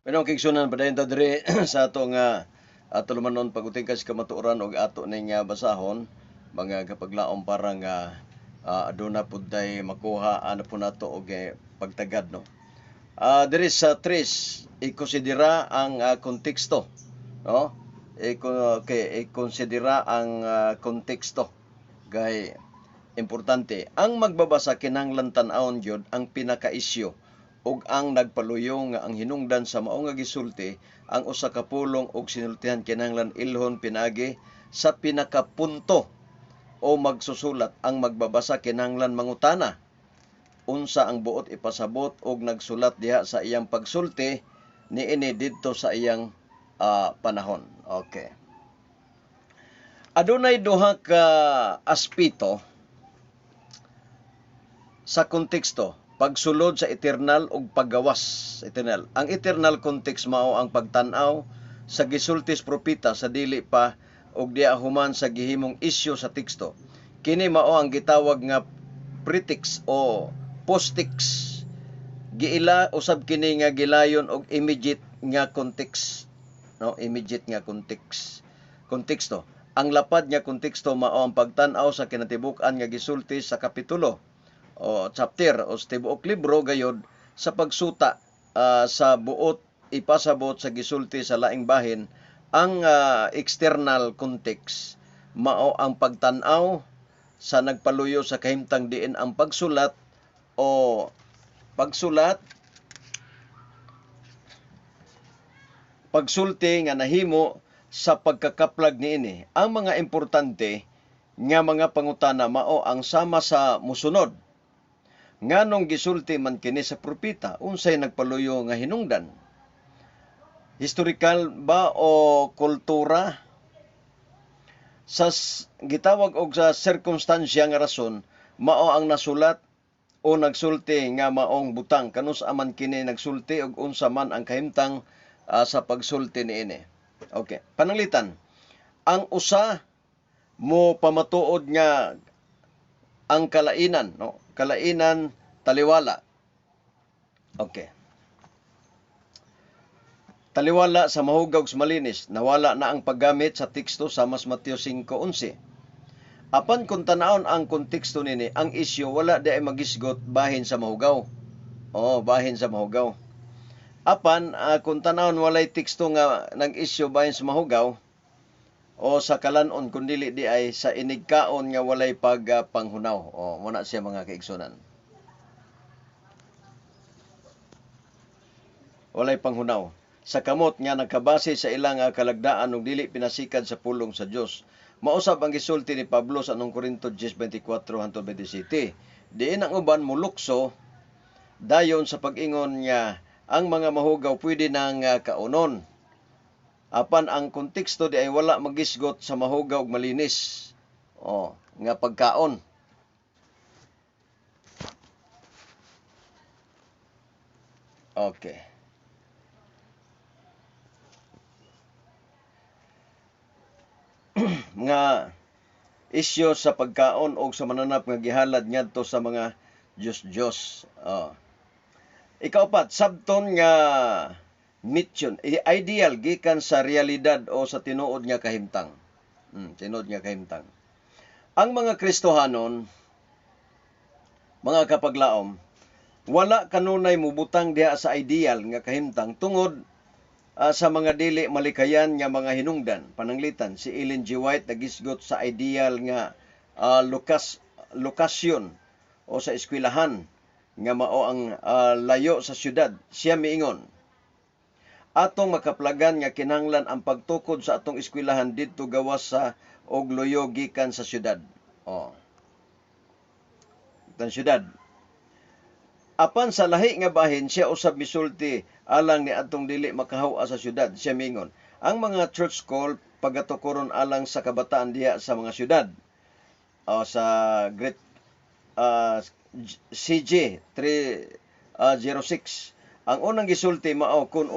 Pero kigsunan, padayon ta diri sa ato nga tulumanon pag-utingkay sa kamatuoran og ato ning basahon, mga kapaglaom, para nga aduna pud tay makuha ana po nato og pagtagad, no. Diri sa tres, ikonsidera ang konteksto, no? Okay, ikonsidera ang konteksto kay importante. Ang magbabasa kinahanglan tan-awon gyud ang pinaka-isyu ug ang nagpaluyo nga ang hinungdan sa mao nga gisulti. Ang usa ka pulong og sinultihan kinahanglan ilhon pinaagi sa pinakapunto o magsusulat. Ang magbabasa kinahanglan mangutana unsa ang buot ipasabot og nagsulat diha sa iyang pagsulti niini didto sa iyang panahon. Okay. Adunay duha ka aspeto sa konteksto: pagsulod sa eternal ug paggawas eternal. Ang eternal context mao ang pagtan-aw sa gisulti sa propeta sa dili pa ug diha human sa gihimong isyu sa teksto. Kini mao ang gitawag nga pretext o posttext. Giila usab kini nga gilayon og immediate nga context, no? Immediate nga context, konteksto. Ang lapad nga konteksto mao ang pagtan-aw sa kinatibuk-an nga gisulti sa kapitulo o chapter o sa tibuok libro, gayod sa pagsuta sa buot ipasabot sa gisulti sa laing bahin. Ang external context mao ang pagtan-aw sa nagpaluyo sa kahimtang diin ang pagsulat o pagsulat, pagsulti nga nahimo sa pagkakaplag niini. Ang mga importante nga mga pangutana mao ang sama sa musunod: Nganong gisulti man kini sa propeta? Unsay nagpaluyo nga hinungdan? Historical ba o kultura? Sa gitawag og sa sirkumstansya nga rason mao ang nasulat o nagsulti nga maong butang, kanus aman kini nagsulti og unsa man ang kahimtang sa pagsulti niini. Okay. Pananglitan, ang usa mo pamatuod nga ang kalainan, no? Kalainan taliwala. Okay. Taliwala sa mahugaw sa malinis, nawala na ang paggamit sa teksto sa mas Mateo 5:11. Apan kung tanawon ang konteksto nini, ang isyu wala di ay magisgot bahin sa mahugaw. Oh, bahin sa mahugaw. Apan kung tanawon, walay teksto nga nag-isyu bahin sa mahugaw o sa kalanon kun dili di ay sa inigkaon nga walay pagpanghunaw. Oh, muna siya, mga kaigsunan. Walay panghunaw sa kamot nga nagkabase sa ilang kalagdaan ug dili pinasikad sa pulong sa Dios. Mausab ang gisulti ni Pablo sa anong Korinto 10:24 hangtod 27. Diin ang uban molukso dayon sa pag-ingon nga ang mga mahugaw pwede nang kaunon. Apan ang konteksto di ay wala magisgot sa mahugaw ug malinis. Oh, nga pagkaon. Okay. Nga isyo sa pagkaon og sa mananap nga gihalad ngadto sa mga Diyos-Diyos. Oh. Ikaupat, sabton nga mission, ideal gikan sa realidad o sa tinuod nga kahimtang. Tinuod nga kahimtang. Ang mga Kristohanon, mga kapaglaom, wala kanunay mubutang diha sa ideal nga kahimtang tungod sa mga dili malikayan nga mga hinungdan. Pananglitan, si Ellen G. White nagisgot sa ideal nga lokasyon o sa eskwelahan nga mao ang layo sa syudad. Siya miingon, "Atong makaplagan nga kinahanglan ang pagtukod sa atong eskwelahan didto gawas sa og luyo gikan sa syudad." Oh. Tan syudad. Apan sa lahi nga bahin, siya usab misulti alang ni atong dili makahawa sa syudad. Siya mingon, "Ang mga church call pagatukoron alang sa kabataan diha sa mga syudad." O sa Great CG 306. Ang unang gisulti mao kung